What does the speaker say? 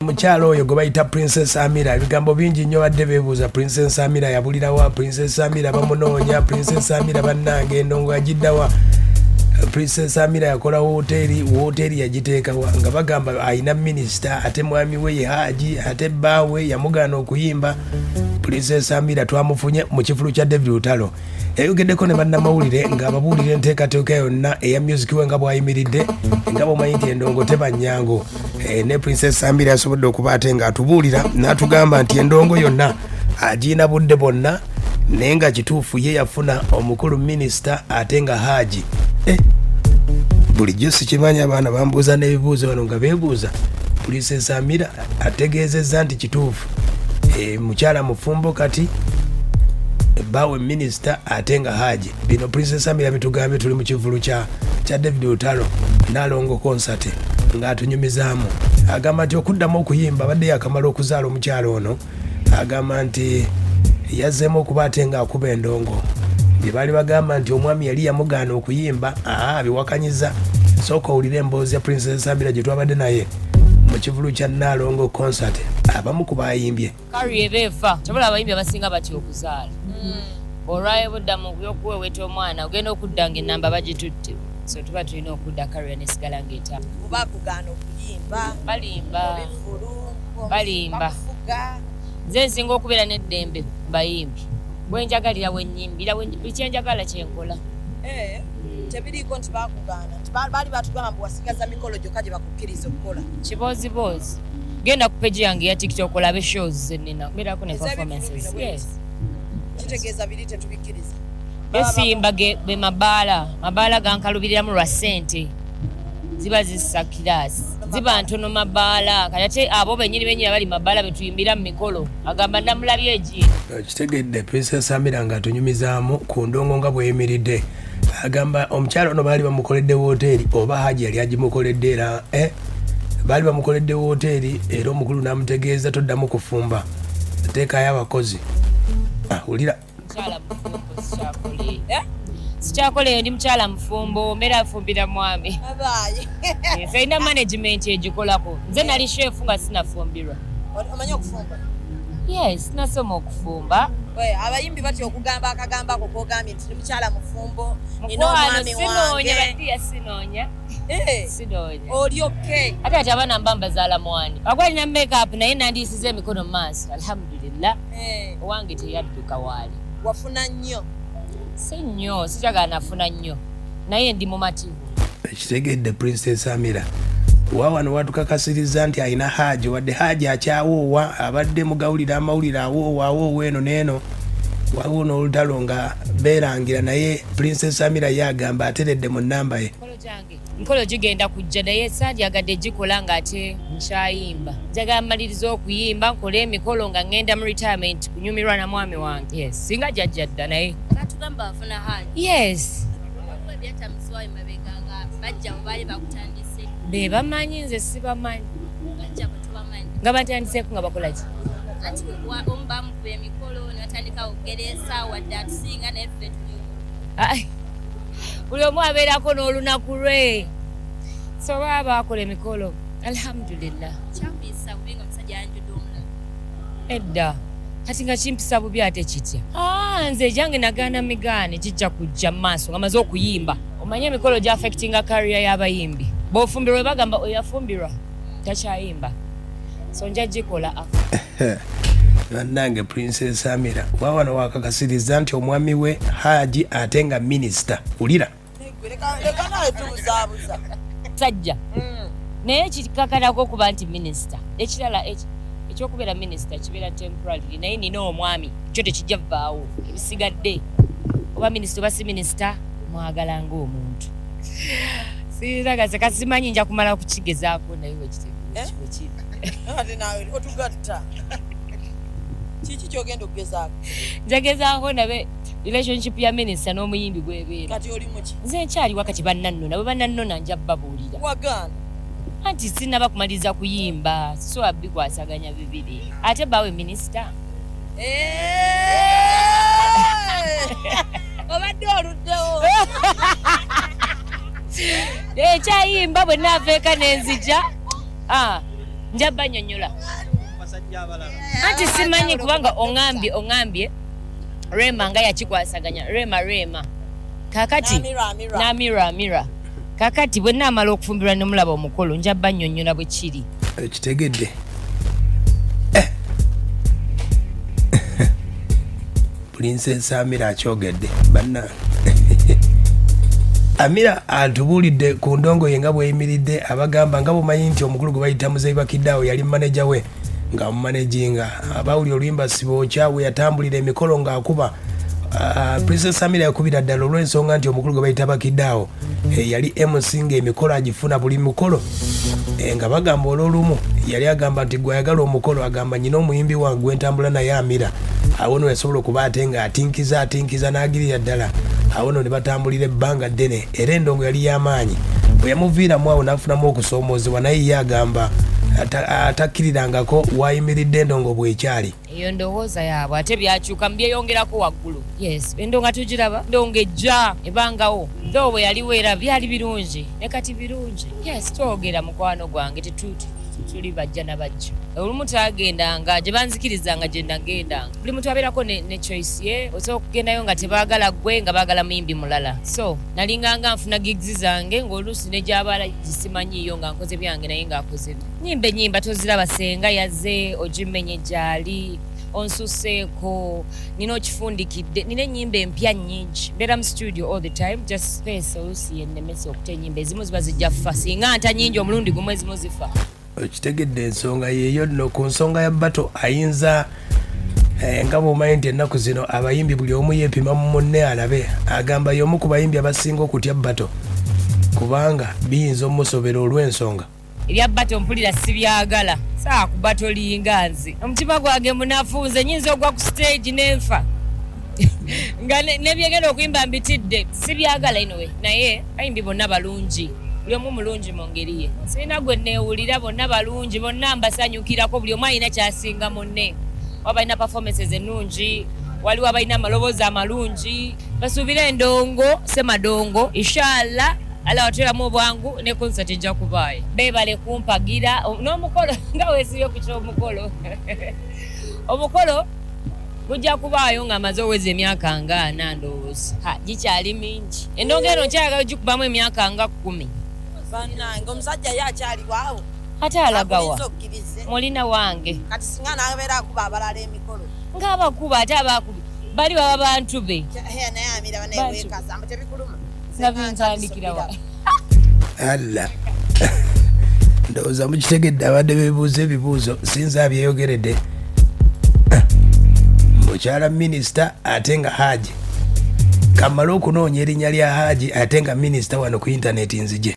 Mukyalo oyo gwe bayita Princess Amira, ebigambo bingi nnyo badde beebuuza Princess Amira yabulirawa, Princess Amira bamunoonya, Princess Amira bannange endongo yagiddawa, Princess Amira yakola woteeri, woteeri yagiteekawa, nga bagamba alina minisita ate mwami we ye Haji ate bbaawe yamugaana okuyimba. Princess Amira twamufunye mu kifulu kya David Lutalo, yayogeddeko ne bannamawulire ng'ababuulira enteekateeka yonna eya music we nga bw'ayimiridde, nga bw'omanyi nti endongo teba nnyangu. Ne Princess Amira yasobodde okuba ate ng'atubuulira n'atugamba nti endongo yonna agiina budde bwonna, naye nga kituufu ye yafuna omukulu minisita ate nga Haji. Bulijjo sikimanyi, abaana bambuuza n'ebibuuzo bano nga beebuuza. Princess Amira ategeezezza nti kituufu, mukyala mufumbo kati, bawe minisita ate nga Haji. Bino Princess Amira bitugambye tuli mu kivulu kya David Lutalo Nalongo concert, ng'atunyumizaamu. Agamba nti okuddamu okuyimba abadde yakamala okuzaala omukyala ono. Agamba nti yazzeemu okuba ate ng'akuba endongo, bye baali bagamba nti omwami yali yamugaana okuyimba, aa biwakanyiza. Sooka owulire emboozi ya Princess Amira gye twabadde naye mu kivulu kya Nalongo concert, abamu ku bayimbye. Career eba efa kyobola. Abayimbi abasinga batya okuzaala. Olwayo budda mu byokuweweeta omwana, ogenda okudda nga enamba bagitutte, so tuba tulina okudda career nesigala ngaeta. Oba kugaana okuyimba. Balimba. Bivulu. Balimba. Bakufuga. Nze nsinga okubeera n'eddembe bayimbi, bwenjagalira, wenyimbira, buli kyenjagala kyenkola. Eh, tebiriiko nti bakugaana, nti baali batugamba mbu wasigaza mikolo gyokka gye bakukkiriza okukola. Kibooziboozi. Genda ku page yange eya TikTok olabe shows zenina, mbeerako ne Ez'ebivvulu performances. bino. Yes. Kitegeeza biri tetubikkiriza. Besimba be mabaala, mabaala gankalubiriramu lwa ssente ziba zissa kiraasi, ziba ntono mabaala. Kati ate abo benyini benyini abali mabaala betuyimbira mu mikolo, agamba namulabye egi. Kitegedde Princess Amira ng'atunyumizaamu ku ndongo nga bweyimiridde. Agamba omukyala ono baali bamukoledde woteeri, oba Haji yali agimukoledde era, baali bamukoledde woteeri, era omukulu n'amutegeeza toddamu kufumba, teekayo abakozi. Ah, wulira. Mukyala mufumbo, sikyakole. Eh? Sikyakola eyo, ndi mukyala mufumbo, mbeera afumbira mwami. Abaayi. Felina management egikolako. Nze nali chef nga sinafumbirwa. Omanyi okufumba? Yes, nasoma okufumba. We, abayimbi batya okugamba akagambo ako kogambye nti ndi mukyala mufumbo, nina Mukwano, omwami sinoonya. wange. Badiya, sinoonya. Eh, Sinoonya. Oli okay? Ate ati abaana mba mbazaala mwani agwalina makeup, naye nandiyisiza emikono mu maaso, alhamdulillah. Eh, owange teyadduka waali. Wafuna nnyo? Si nnyo, sikyagala nafuna nnyo, naye ndi mumativu. Kitegedde Princess Amira wa wano watukakasiriza nti alina Haji, wadde Haji akyawoowa, abadde mugawulira amawulire awoowa awoowa eno n'eno, waliwo n'olutalo nga beerangira, naye Princess Amira ye agamba ateredde mu nnamba ye. Mikolo gyange, mikolo gigenda kujja, naye sandyagadde gikola ng'ate nkyayimba. Njagala mmaliriza okuyimba, nkole emikolo nga ŋŋenda mu retirement kunyumirwa na mwami wange. Yes, singa jajja dda, naye Batugamba bafuna Haji. Yes. Waliwo ebyatambuzibwawo emabega nga bajja bwe baali bakutandise. Be bamanyi, nze sibamanyi. Bajja bwe tubamanyi. Nga batandiseeko nga bakola ki? Anti omu bamukuba emikolo ne batandika okugereesa wadde atusinga, naye ffe tuliwo. Ai, buli omu abeerako n'olunaku lwe, so baba bakola emikolo, alhamdulillah. Kyakuyisa bubi nga omusajja yanjudde omulala? Edda kati nga kimpisa bubi ate kitya? Ah, nze egyange nagaana migaane, kijja kujja mu maaso nga maze okuyimba. Omanye emikolo gyaffectinga career y'abayimbi. Bw'ofumbirwa bagamba oyafumbirwa takyayimba, so nja gikola. Bannange, Princess Amira wa wano wakakasiriza nti omwami we Haji ate nga minisita. Wulira. Leka nawe tubuzaabuza. Sajja, naye kikakanako okuba nti minisita. Ekirala ekyokubeera minisita kibeera temporarily, naye nina omwami, kyo tekijja vaawo. Ebisigadde oba minisita oba si minisita, mwagala ngaomuntu. Siragase kasimanyi, nja kumala kukigezaako, naye Eh? wekiri. Ate naawe otugatta, kiki kyogenda okugezaako? Njagezaako nabe relationship ya minisita n'omuyimbi gwebeera. Kati oli muki? Nze nkyali wakati, bannannona bwe bannannona nja babuulira. Wagaana? Anti sinaba kumaliriza kuyimba, sisobola bikwasaganya bibiri ate bawe minisita. Eh! Obadde oluddewo. Ekyayimba bwe naaveeka nenzija. Ah, Nja banyonyola. Anti simanyi kubanga oŋambye oŋambye Rema nga yakikwasaganya Rema Rema kakati Namira Amira kakati bwe naamala okufumbirwa ne mulaba omukolo nja bannyonnyola bwe kiri. Ekitegedde Princess Amira akyogedde banna. Amira atubuulidde ku ndongo ye nga bweyimiridde abagamba nga bumanyi nti omukulu gwe bayita Muzeeyi Bakidde yali maneja we nga mumanejinga abawuli oluyimba Sibookya we yatambulira emikolo ng'akuba. Princess Amira yakubira ddala olw'ensonga nti omukulu gwe bayita Bakidde yali MC ng'emikolo agifuna buli mukolo nga bagamba olw'olumu yali agamba nti gwe ayagala omukolo agamba nyina omuyimbi wange gwe ntambula naye Amira awo no yasobola okuba ate nga atinkiza atinkiza n'agirira ddala awo no ne batambulira ebbanga ddene era endongo yali y'amaanyi bwe yamuviiramu awo n'afunamu okusoomoozebwa naye ye agamba atakkirirangako waayimiridde endongo bw'ekyali. Eyo ndowooza yaabwe ate byakyuka mubyeyongerako waggulu. Yes, endongo tugiraba, endongo ejja ebangawo. Though bwe yaliwo era byali birungi ne kati birungi. Yes, twogera mukwano gwange tuli bajja na bajja. Olumu twagendanga gye banzikirizanga gye nagendanga. Buli muntu abeerako ne choice ye, osobola okugendayo nga tebaagala ggwe nga baagala muyimbi mulala. So nalinganga nfuna gigs zange ng'oluusi ne gy'abaala gisimanyiiyo nga nkoze byange naye ng'akoze bye. Nyimba ennyimba toziraba senga yazze ogimenye gy'ali onsuseeko nina okifundikidde nina ennyimba empya nnyingi mbeera mu studio all the time just space oluusi yennemesa okuta ennyimba ezimu ziba zijja kufa singa nta nnyingi omulundi gumu ezimu zifa. Okitegedde ensonga yeeyo nno ku nsonga ya bato ayinza nga bw'omanyi nti ennaku zino abayimbi buli omu yeepima mu munne alabe agamba y'omu ku bayimbi abasinga okutya bato kubanga biyinza omusobera olw'ensonga. Ebya bato mpulira sibyagala saa ku bato linga nze omutima gwange munafu nze nyinza ogwa ku stage n'enfa nga nebyegenda okuyimba mbitidde sibyagala anyway naye bayimbi bonna balungi buli omu mulungi mu ngeri ye sirina gwe neewulira bonna balungi bonna mbasanyukirako buli omu alina kyasinga munne oba balina performances ennungi waliwo abalina amaloboozi amalungi basuubire endongo semadongo inshallah ala wateramu obwangu ne concert ejja kubaayo beebale kumpagira n'omukolo nga weesibye ku ky'omukolo omukolo gujja kubaayo nga amaze oweza emyaka nga ana ndowooza gikyali mingi endongo eno nkyayagala ogikubamu emyaka nga 10. Bannange omusajja ye akyaliwo ate alagawa mulina wange kati singa n'abeera akuba abalala emikolo ng'abakuba ate abakubi bali baba bantu be naye Amira banaye weekaza mbu tebikuluma nga bintandikirawa. Alla ndowooza mukitegedde abadde beebuuza ebibuuzo sinza abyeyogeredde mukyala minisita ate nga Haji kamale okunoonya erinnya lya Haji ate nga minisita wano ku intaneti nzije.